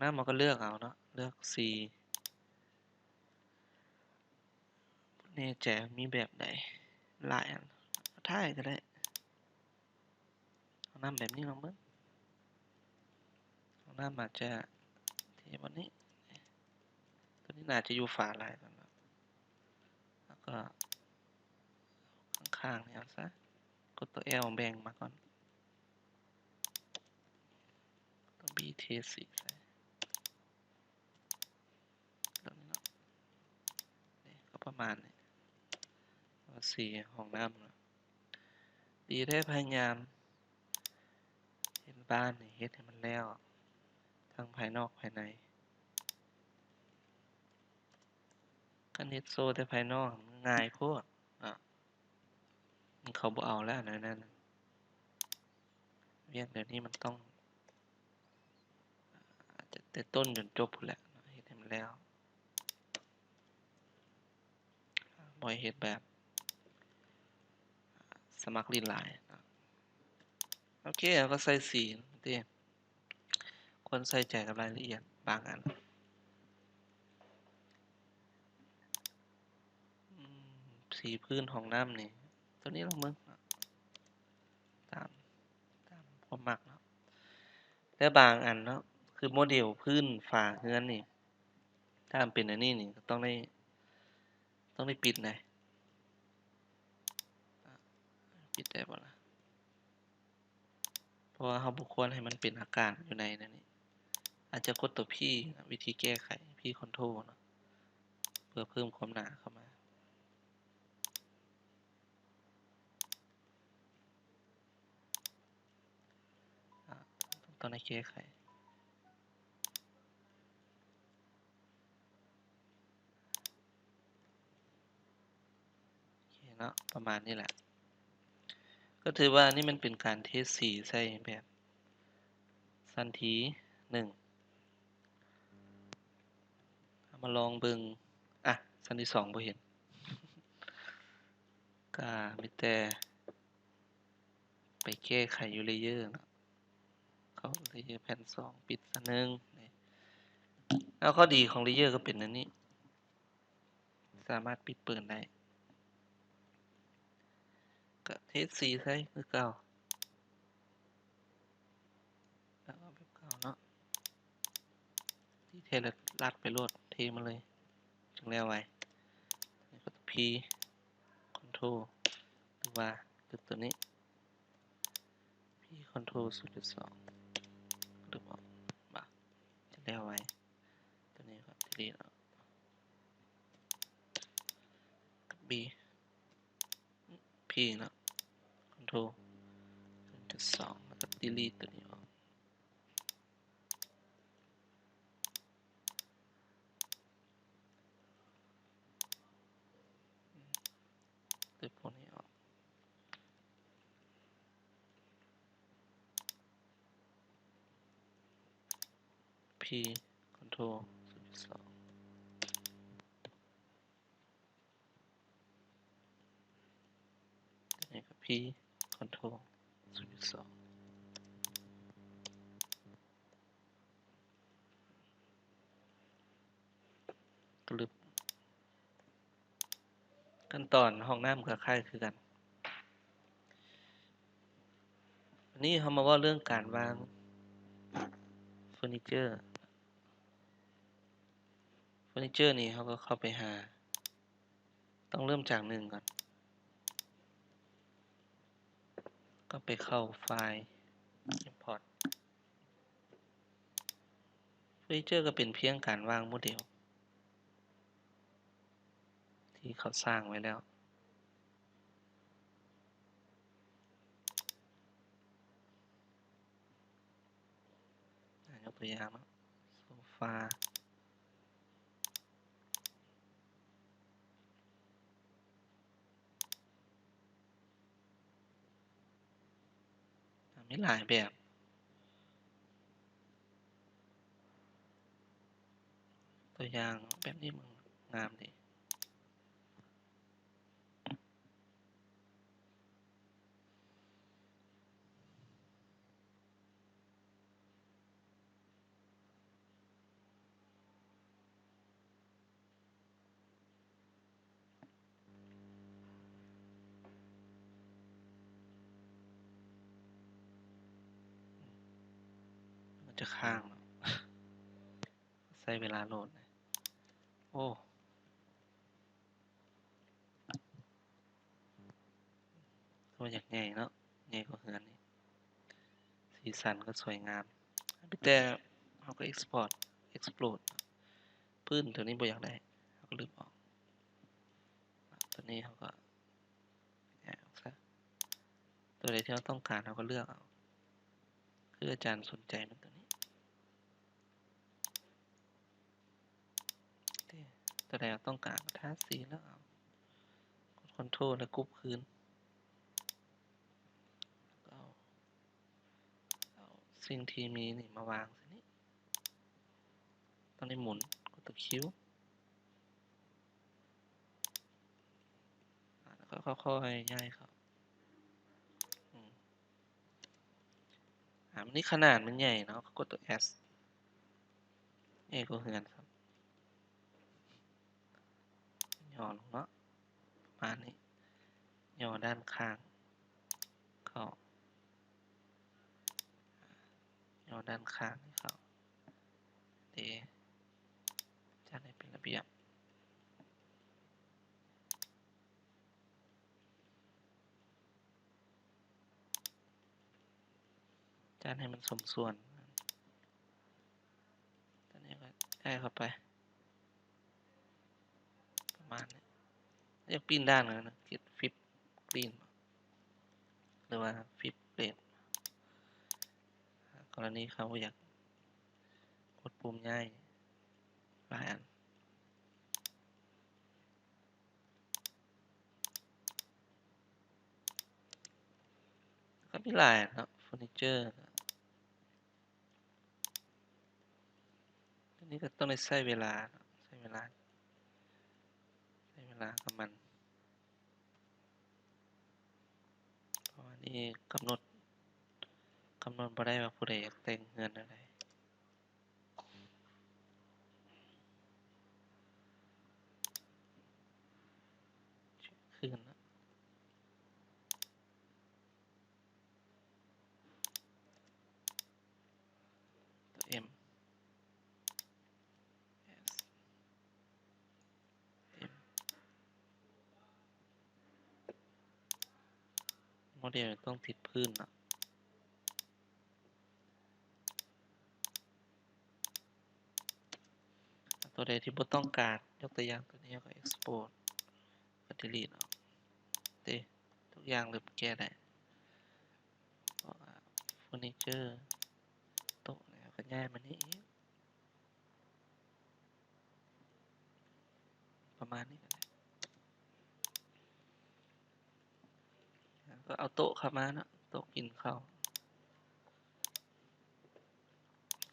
ນຳ ເຮົາກໍເລືອກເອົາເນາະ ເລືອກສີ ບໍ່ແນ່ໃຈວ່າມີແບບໃດ ຫຼາຍອັນ ເອົາທ້າຍກໍໄດ້ ເອົານຳແບບນີ້ລອງເບິ່ງ ເອົານຳອາດຈະເທບ່ອນນີ້ ຕົວນີ້ໜ້າຈະຢູ່ຝາຫຼາຍກວ່າເນາະ ແລ້ວກໍຂ້າງໆນີ້ເອົາຊະ ກົດຕົວ L ແບ່ງມາກ່ອນ ຕົວ B ເທສີໃສ່ ຕົວນີ້ເນາະ ນີ້ກໍປະມານນີ້ ເອົາສີຫ້ອງນ້ຳເນາະ ດີແທ້ພະຍາຍາມເຮັດບ້ານນີ້ ເຮັດໃຫ້ມັນແລ້ວ ທັງພາຍນອກພາຍໃນ ຄັນເຮັດໂຊແຕ່ພາຍນອກມັນງ່າຍໂພດເນາະ ເຂົາບໍ່ເອົາແລ້ວແນວນັ້ນ ວຽກແນວນີ້ມັນຕ້ອງ ອາດຈະແຕ່ຕົ້ນຈົນຈົບພຸ້ນແຫຼະ ເຮັດໃຫ້ມັນແລ້ວ ບໍ່ໃຫ້ເຮັດແບບສະໝັກຫຼິ້ນຫຼາຍເນາະ ໂອເຄ ເຮົາກໍໃສ່ສີຕິ ຄວນໃສ່ໃຈກັບລາຍລະອຽດບາງອັນ ອືມ ສີພື້ນຫ້ອງນ້ຳນີ້ ຕົວນີ້ລອງເບິ່ງເນາະ ຕາມ ຕາມຄວາມມັກເນາະ ແລະບາງອັນເນາະ ຄືໂມເດວພື້ນຝາເຮືອນນີ້ ຖ້າມັນເປັນອັນນີ້ນີ້ ກໍຕ້ອງໄດ້ ຕ້ອງໄດ້ປິດນະ ປິດໄດ້ບໍ່ລະ? ເພາະວ່າເຮົາບໍ່ຄວນໃຫ້ມັນເປັນອາການຢູ່ໃນນັ້ນນີ້ ອາດຈະກົດຕົວ P ນະ ວິທີແກ້ໄຂ P Control ເນາະ ເພື່ອເພີ່ມຄວາມໜາເຂົ້າມາ ອາ ຕ້ອງໄດ້ແກ້ໄຂ ໂອເຄເນາະ ປະມານນີ້ແຫຼະ ກໍຖືວ່ານີ້ມັນເປັນການເທສີໃສ່ແບບ ຊັ້ນທີໜຶ່ງ ເຮົາມາລອງເບິ່ງ ອະ ຊັ້ນທີສອງບໍ່ເຫັນ ກະມີແຕ່ໄປແກ້ໄຂຢູ່ layer ເນາະ ເຂົ້າ layer ແຜ່ນສອງ ປິດຊັ້ນໜຶ່ງ ແລ້ວຂໍ້ດີຂອງ layer ກໍເປັນແນວນີ້ ສາມາດປິດເປີດໄດ້ ກະເທສີໃສ່ຄືເກົ່າ ແລ້ວເອົາແບບເກົ່າເນາະ ທີ່ເທແລ້ວລັດໄປໂລດ ເທມາເລີຍ ຈຶ່ງແລ້ວໄວ ແລ້ວກໍ P Control ຫຼືວ່າລຶບຕົວນີ້ P Control ສູນຈຸດສອງ ດຶບອອກ ມາ ຈະແລ້ວໄວ ຕົວນີ້ກໍ delete ອອກ B P ເນາະ Control ສູນຈຸດສອງ ແລ້ວກໍ delete ຕົວນີ້ອອກ ຕົວພວກນີ້ອອກ P Control ສູນຈຸດສອງ ຕົວນີ້ກໍ P Control ສູນຈຸດສອງ ກະລຶບ ຂັ້ນຕອນຫ້ອງນ້ຳກໍຄ້າຍຄືກັນ. ອັນນີ້ເຮົາມາເວົ້າເລື່ອງການວາງເຟີນີເຈີ. ເຟີນີເຈີນີ້ເຮົາກໍເຂົ້າໄປຫາ ຕ້ອງເລີ່ມຈາກໜຶ່ງກ່ອນ ກໍໄປເຂົ້າໄຟລ໌ Import. ເຟີນີເຈີກໍເປັນພຽງການວາງໂມເດວທີ່ເຂົາສ້າງໄວ້ແລ້ວ. ອາ ຍົກຕົວຢ່າງເນາະ ໂຊຟາ ອາ ມີຫຼາຍແບບ ຕົວຢ່າງແບບນີ້ມັນງາມດີ. ໂ ຈະຄ້າງເນາະ ໃຊ້ເວລາໂຫຼດ. ໂອ້ ໂຕຢາກໃຫຍ່ເນາະ ໃຫຍ່ກວ່າເຮືອນນີ້ ສີສັນກໍສວຍງາມ. ມີແຕ່ເຮົາກໍ export export ພື້ນຕົວນີ້ບໍ່ຢາກໄດ້ ເຮົາກໍລຶບອອກ. ຕົວນີ້ເຮົາກໍແຍກອອກຊະ ຕົວໃດທີ່ເຮົາຕ້ອງການເຮົາກໍເລືອກເອົາ ຄືອາຈານສົນໃຈມັນຕົວນີ້ ຕົວໃດເຮົາຕ້ອງການກໍທາສີແລ້ວເອົາ ກົດ Ctrl ແລ້ວກຸບຄືນ ແລ້ວກໍເອົາ ເອົາສິ່ງທີ່ມີນີ້ມາວາງໃສ່ນີ້ ຕ້ອງໄດ້ໝູນ ກົດຕົວ Q ແລ້ວກໍຄ່ອຍໆຍ້າຍເຂົ້າ. ອາ ມັນນີ້ຂະໜາດມັນໃຫຍ່ເນາະ ກໍກົດຕົວ S ໃຫຍ່ກວ່າເຮືອນຊ້ຳ ຫຍໍ້ລົງເນາະ ປະມານນີ້ ຫຍໍ້ດ້ານຂ້າງເຂົ້າ ຫຍໍ້ດ້ານຂ້າງນີ້ເຂົ້າ ເດ ຈັດໃຫ້ເປັນລະບຽບ. ຈັດໃຫ້ມັນສົມສ່ວນ ຕົວນີ້ກໍໃສ່ເຂົ້າໄປ ປະມານນີ້. ຢາກປ່ຽນດ້ານກໍ Flip Screen ຫຼືວ່າ Flip Blade ກໍລະນີເຮົາບໍ່ຢາກກົດປຸ່ມຍ້າຍຫຼາຍອັນ. ກໍມີຫຼາຍເນາະ ເຟີນີເຈີ ອັນນີ້ກໍຕ້ອງໄດ້ໃຊ້ເວລາເນາະ ໃຊ້ເວລາ ໃຊ້ເວລາກັບມັນ ເພາະວ່ານີ້ກຳນົດ ກຳນົດບໍ່ໄດ້ວ່າຜູ້ໃດຢາກແຕ່ງເຮືອນແນວໃດ. ຄືນລະ ຕົວ M S M ໂມເດລຕ້ອງຕິດພື້ນເນາະ. ຕົວໃດທີ່ບໍ່ຕ້ອງການ ຍົກຕົວຢ່າງຕົວນີ້ ກໍ export ກໍ delete ອອກເດ້ ທຸກຢ່າງເລີ່ມແກ້ໄດ້ ເພາະວ່າເຟີນີເຈີ ໂຕະ ແລ້ວກໍຍ້າຍມານີ້ອີກ ປະມານນີ້ກໍໄດ້ ແລ້ວກໍເອົາໂຕະເຂົ້າມາເນາະ ໂຕະກິນເຂົ້າ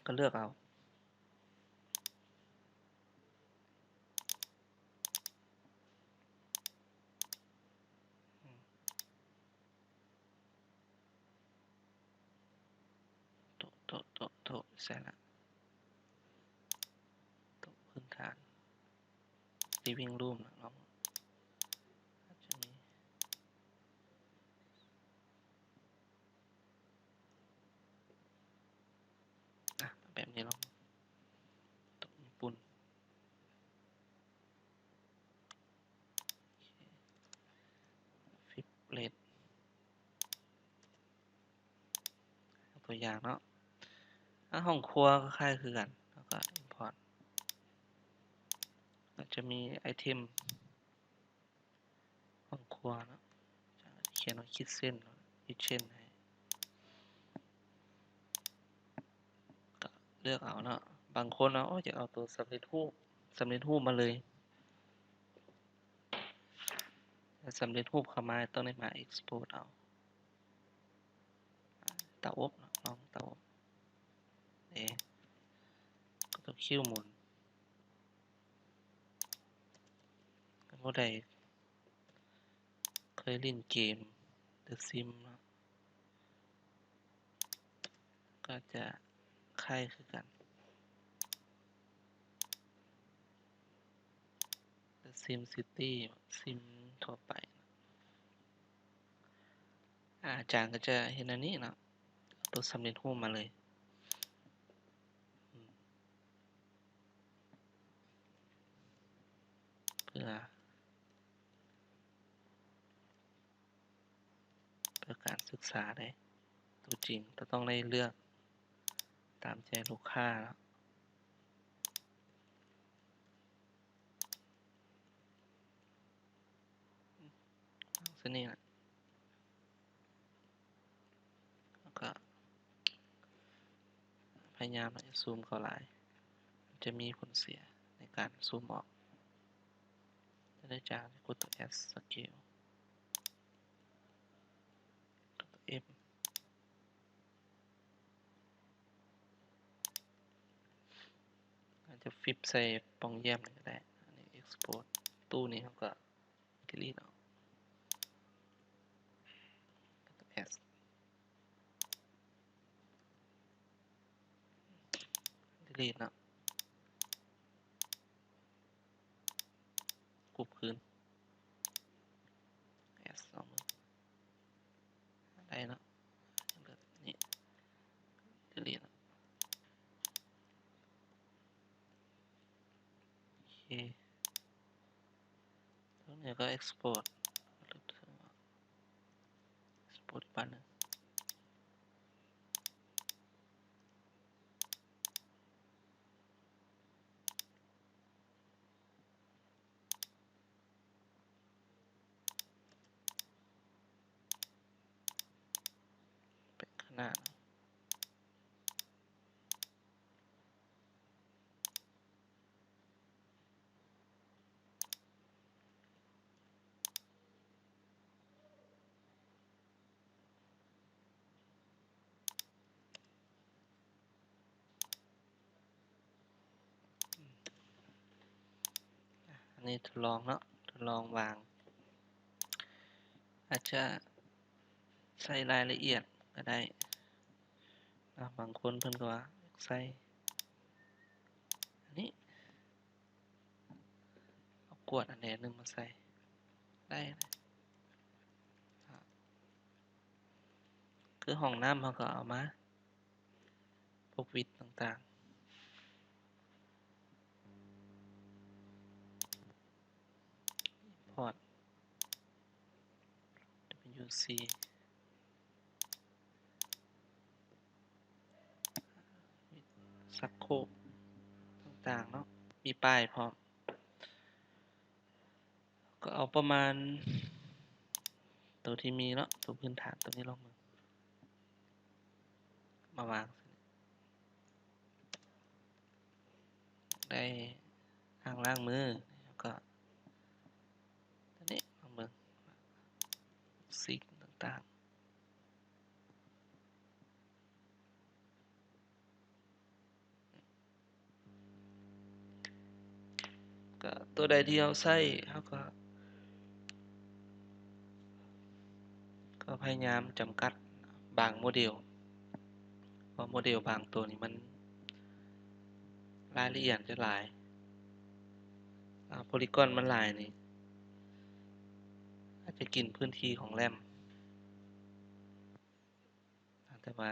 ກໍເລືອກເອົາ ໂຕະ ໂຕະ ໂຕະ ໂຕະ ໃສ່ລະ ໂຕະພື້ນຖານ living room ລະເນາະ ອາດຈະມີ ອະ ແບບນີ້ລອງ ໂຕະຍີ່ປຸ່ນ Flip Blade ຕົວຢ່າງເນາະ ອາ ຫ້ອງຄົວກໍຄ້າຍຄືກັນ ແລ້ວກໍ import ກໍຈະມີໄອເທັມຫ້ອງຄົວເນາະ ຂຽນວ່າ kitchen kitchen ໃຫ້ ກໍເລືອກເອົາເນາະ ບາງຄົນວ່າ ໂອ້ ຢາກເອົາໂຕສຳເລັດຮູບ ສຳເລັດຮູບມາເລີຍ ສຳເລັດຮູບເຂົ້າມາ ຕ້ອງໄດ້ມາ export ເອົາ ເຕົາອົບເນາະ ລອງເຕົາອົບ ເອ ກໍຕ້ອງຄິ້ວໝູນ ຄັນຜູ້ໃດເຄີຍຫຼິ້ນເກມ The Sims ເນາະ ກໍຈະຄ້າຍຄືກັນ The Sims City ຊິມທົ່ວໄປ ອາຈານກໍຈະເຮັດແນວນີ້ເນາະ ເອົາໂຕສຳເລັດຮູບມາເລີຍ ອ ເພື່ອການສຶກສາເດ້ ຕົວຈິງກໍຕ້ອງໄດ້ເລືອກຕາມໃຈລູກຄ້າເນາະ ເອົາເຊັ່ນນີ້ລະ ແລ້ວກໍພະຍາຍາມຈະຊູມເຂົ້າຫຼາຍ ມັນຈະມີຜົນເສຍໃນການຊູມອອກ ຈະໄດ້ຈາກກົດຕົວ S scale ກົດຕົວ M ອາດຈະຟິບໃສ່ປ່ອງຢ້ຽມນີ້ກໍໄດ້ ອັນນີ້ export ຕູ້ນີ້ເຮົາກໍ delete ອອກ S delete ເນາະ ກຸບຄືນ S ສອງມື ໄດ້ເນາະ ເລືອກນີ້ delete ເນາະ ໂອເຄ ແລ້ວກໍ export export ບາດໜຶ່ງ ແປະຂະໜາດ ອັນນີ້ທົດລອງເນາະ ທົດລອງວາງ ອາດຈະໃສ່ລາຍລະອຽດກໍໄດ້ເນາະ ບາງຄົນເພິ່ນກໍວ່າຢາກໃສ່ອັນນີ້ ເອົາກວດອັນໃດອັນໜຶ່ງມາໃສ່ໄດ້ ຄືຫ້ອງນ້ຳເຮົາກໍເອົາມາ ພວກວິດຕ່າງໆ import W C ຊັກໂຄກຕ່າງໆເນາະ ມີປ້າຍພ້ອມ ກໍເອົາປະມານໂຕທີ່ມີເນາະ ໂຕພື້ນຖານໂຕນີ້ລອງເບິ່ງ ມາວາງ ໄດ້ອ່າງລ້າງມື ແລ້ວກໍຕົວນີ້ລອງເບິ່ງ ຊິງຕ່າງໆ ກໍຕົວໃດທີ່ເຮົາໃຊ້ ເຮົາກໍ ກໍພະຍາຍາມຈຳກັດບາງໂມເດວ ເພາະໂມເດວບາງໂຕນີ້ມັນລາຍລະອຽດຈະຫຼາຍ ອາ ໂພລີກອນມັນຫຼາຍນີ້ ອາດຈະກິນພື້ນທີ່ຂອງແຣມ ແຕ່ວ່າ